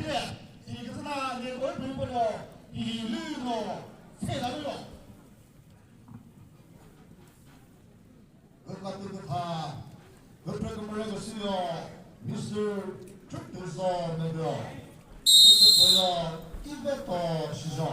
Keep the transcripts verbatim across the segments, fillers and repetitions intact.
Ti küzüna ne koi pui pono, ti lü no, se la lü no. Kükatü kütha, küpre kümre küsüyo, Mister Trüktuzo Mebyo. Küpre koyo, Iveto Shizo.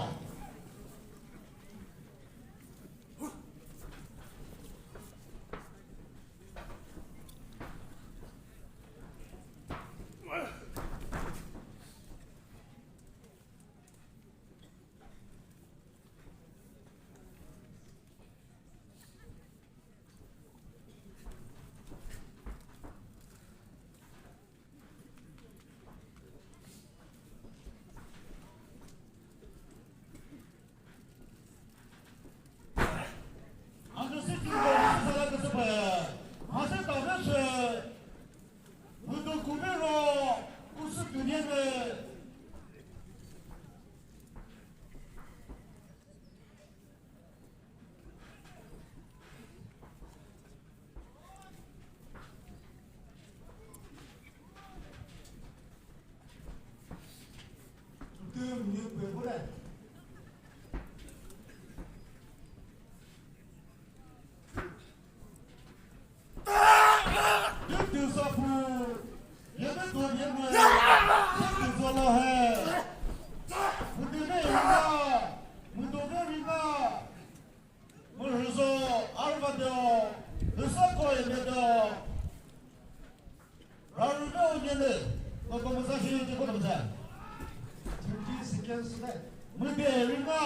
Mürüzo arvadeo, hüsako yemedeo. Rarüdeo nyele, koko müsa shi ti kono müsa. Thirty seconds left. Müde ringa.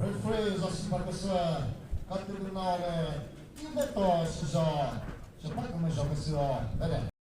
Referee zasi baküsü, katülü nale, Iveto Shizo, shepha kümüzho küsüo, bede.